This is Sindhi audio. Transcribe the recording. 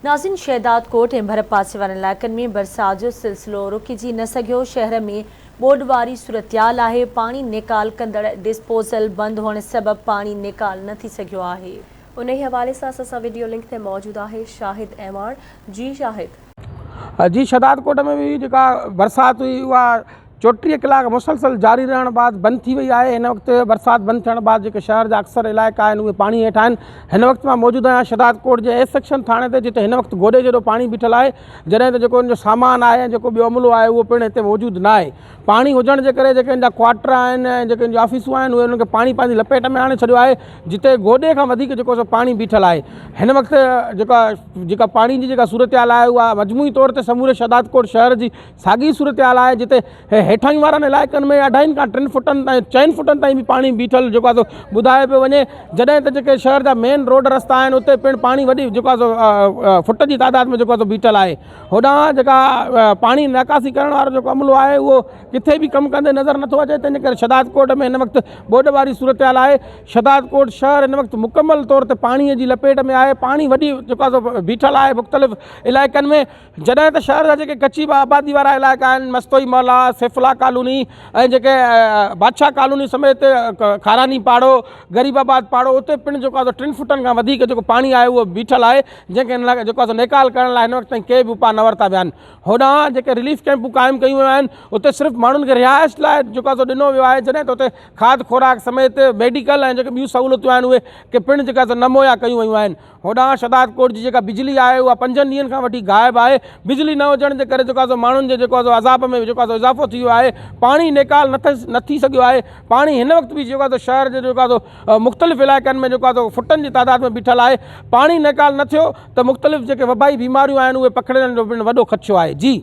ناظرين شهدادڪوٽ ۽ ڀرپاسي وارن علائقن ۾ برسات جو سلسلو رڪجي نه سگهيو، شهر ۾ ٻوڏ واري صورتحال آهي، پاڻي نيڪال ڪندڙ ڊسپوزل بند هئڻ سبب پاڻي نيڪال نه ٿي سگهيو آهي. انهي حوالي سان اسان سان وڊيو لنڪ تي موجود آهي شاهد اعواڻ، جي شاهد. جي شهدادڪوٽ ۾ به جيڪا برسات هئي اها 34 ڪلاڪ مسلسل جاري رهڻ بعد بند ٿي وئي آهي هن وقت برسات بند ٿيڻ بعد جيڪي شهر جا اڪثر علائقا آهن اهي پاڻي هيٺ آهن هن وقت مان موجود آهيان شهداد ڪوٽ جي اي سيڪشن ٿاڻي تي جتي هن وقت گوڏي جيڏو پاڻي بيٺل آهي جڏهن ته جيڪو ان جو سامان آهي ۽ جيڪو ٻيو عملو آهي اهو پڻ هتي موجود نه آهي پاڻي هجڻ جي ڪري جيڪي ان جا ڪوارٽر آهن ۽ جيڪي ان جون آفيسون آهن اهي انهن کي پاڻي پنهنجي لپيٽ ۾ آڻي ڇڏيو آهي جتي گوڏي کان وڌيڪ جيڪو سو پاڻي بيٺل آهي هن وقت جيڪا جيڪا پاڻي جي جيڪا صورتحال آهي اها مجموعي طور تي سموري شهداد ڪوٽ شهر جي ساڳي صورتحال آهي جتي هيٺاهين وارن علائقن ۾ اڍائين کان ٽن فٽن تائين چئن فٽن تائين به پاڻي بيٺل جيڪو آهي سو ٻڌايو پيو وڃي جڏهن ته جيڪي شهر جا مين روڊ رستا آهن اتي پڻ پاڻي وڏي جيڪو آهي سو فٽ جي تعداد ۾ جيڪو آهي سو بيٺل آهي هوڏانهن جيڪا پاڻي نڪاسي ڪرڻ وارو جيڪو عملو آهي اهو ڪٿي به ڪم ڪندي نظر نٿو اچي تنهن جي ڪري شهداد ڪوٽ ۾ هن وقت ٻوڏ واري صورتحال آهي شهداد ڪوٽ شهر هن وقت مڪمل طور تي پاڻي جي لپيٽ ۾ آهي پاڻي وڏي جيڪو آهي سو بيٺل آهي مختلف علائقن ۾ جڏهن ته شهر جا جيڪي ڪچي آبادي وارا علائقا آهن مستوئي محلا، سيف الله ڪالوني ۽ جيڪي بادشاهه ڪالوني سميت کاراني پاڙو، غريب آباد پاڙو اتي پڻ جيڪو آهي سو ٽن فٽن کان وڌيڪ جيڪو پاڻي آهي اهو بيٺل آهي جنهن کي هن لاء جيڪو آهي سو نيڪال ڪرڻ لاء هن وقت تائين ڪي به اپاء نه ورتا ويا آهن. هوڏانهن جيڪي رليف ڪئمپون قائم ڪيون ويون آهن اتي صرف ماڻهن کي رهائش لاء جيڪو آهي سو ڏنو ويو آهي جڏهن ته اتي کاڌ خوراڪ سميت ميڊيڪل ۽ جيڪي ٻيون سهولتون آهن اهي ڪي پڻ جيڪا سو نه مهيا ڪيون ويون آهن. هوڏانهن شهدادڪوٽ جي جيڪا بجلي آهي اها پنجن ڏينهن کان وٺي غائب آهي، بجلي نه هجڻ جي ڪري جيڪو آهي سو ماڻهن جي جيڪو آهي سو عذاب ۾ جيڪو آهي سو اضافو ٿي ويو آهي، پاڻي نيڪال نه ٿي سگهيو آهي، پاڻي هن وقت به جيڪو آهي سو شهر جي جيڪو آهي سو مختلف علائقن ۾ جيڪو آهي سو فٽن جي تعداد ۾ بيٺل آهي، پاڻي نيڪال نه ٿيو ته مختلف جيڪي وبائي بيماريون آهن اهي پکڙجڻ جو پڻ وڏو خدشو آهي. جي.